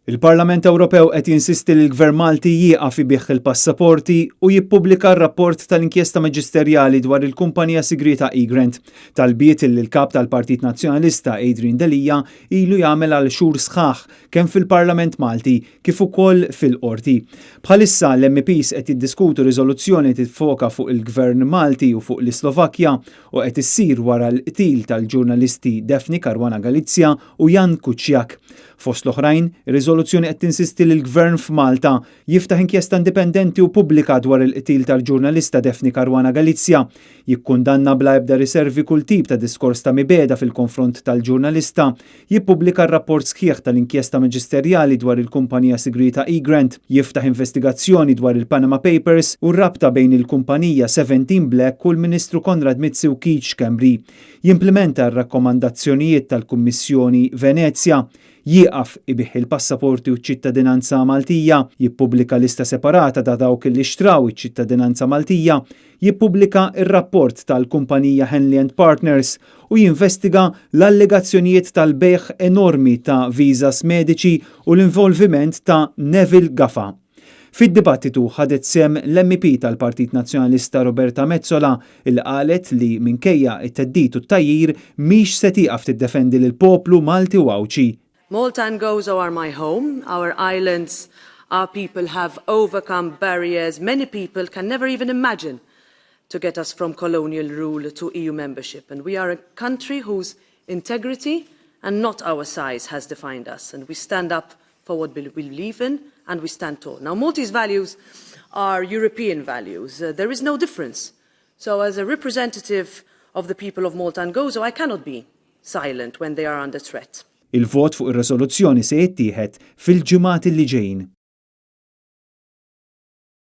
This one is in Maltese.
Il-Parlament Ewropew qed jinsisti li l-Gvern Malti jieqaf ibigħ il-passaporti u jippubblika r-rapport tal-inkjesta maġisterjali dwar il-kumpanija sigrieta Egrant. Talbiet li l-kap tal-Partit Nazzjonalista Adrian Delia ilu jagħmel għal xhur sħaħ kemm fil-Parlament Malti kif ukoll fil-qorti. Bħalissa l-MEPs qed jiddiskutu riżoluzzjoni tiffoka fuq il-Gvern Malti u fuq l-Islovakkja u qed issir wara l-qtil tal-ġurnalisti Daphne Caruana Galizia u Jan Kuciak. Fost l-oħrajn, ir-riżoluzzjoni qed tinsisti li l-Gvern f'Malta jiftaħ inkjesta indipendenti u pubblika dwar il-qtil tal-ġurnalista Daphne Caruana Galizia, jikkundanna bla ebda riservi kull tip ta' diskors ta' mibegħda fil-konfront tal-ġurnalista, jippubblika r-rapport sħiħ tal-inkjesta maġisterjali dwar il-kumpanija sigrieta Egrant, jiftaħ investigazzjoni dwar il-Panama Papers u r-rabta bejn il-kumpanija 17 Black u l-Ministru Konrad Mizzi u Keith Schembri, jimplementa r-rakkomandazzjonijiet tal-Kummissjoni Venezja, jieqaf ibigħ il-passaporti u ċ-ċittadinanza Maltija, jippubblika lista separata ta' dawk li xtraw iċ-ċittadinanza Maltija, jippubblika ir-rapport tal-kumpanija Henley and Partners u jinvestiga l-allegazzjonijiet tal-bejgħ enormi ta' visas mediċi u l-involviment ta' Neville Gaffa. Fid-dibattitu ħadet sehem l-MEP tal-Partit Nazzjonalista Roberta Metsola, il qalet li minkejja it-theddid u t-tgħajjir mhix se tieqaf tiddefendi lill-poplu Malti u Għawdxi. Malta and Gozo are my home. Our islands, our people have overcome barriers many people can never even imagine to get us from colonial rule to EU membership. And we are a country whose integrity and not our size has defined us. And we stand up for what we believe in and we stand tall. Now, Maltese values are European values. There is no difference. So as a representative of the people of Malta and Gozo, I cannot be silent when they are under threat. Il-vot fuq ir-riżoluzzjoni se jittieħed fil-ġimgħat li ġejjin.